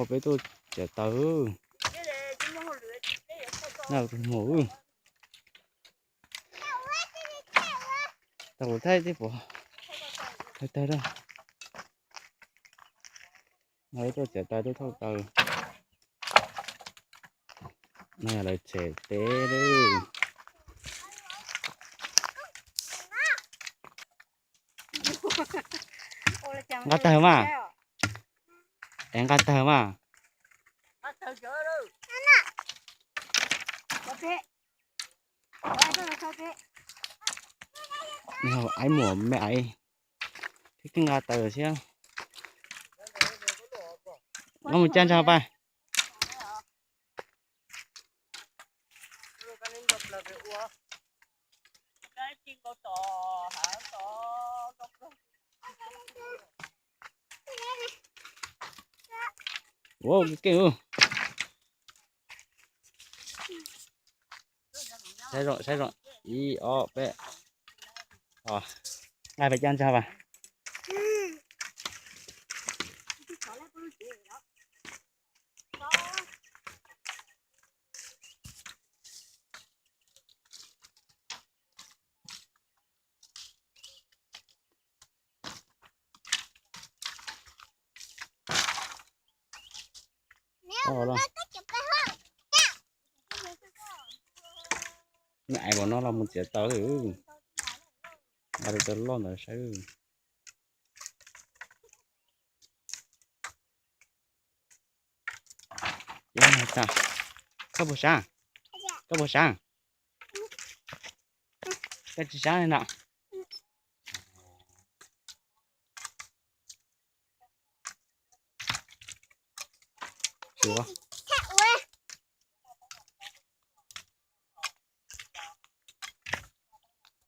Peb tuaj txiav taws. Nag tus mus. Tau kuv thaij tib pov. Thaij tag rau. No tuaj txiav taws tuaj thauj taws. No yog lawv tsev teb lawm. Nqa tawg mas. Es nqa tawg mas. Aib muam me aiv thiab, nqa tawg thiab. Koj mus caj ntsa pais. Ua keej. Saib zoo, saib zoo. Ib ob peb. Nqa pais caj ntsa vas. Neb aiv npaum no los mus txiav taws. Nqa tus taws loj ntawd saib. Koj puas sab? Koj puas sab? Koj tsis sab li no.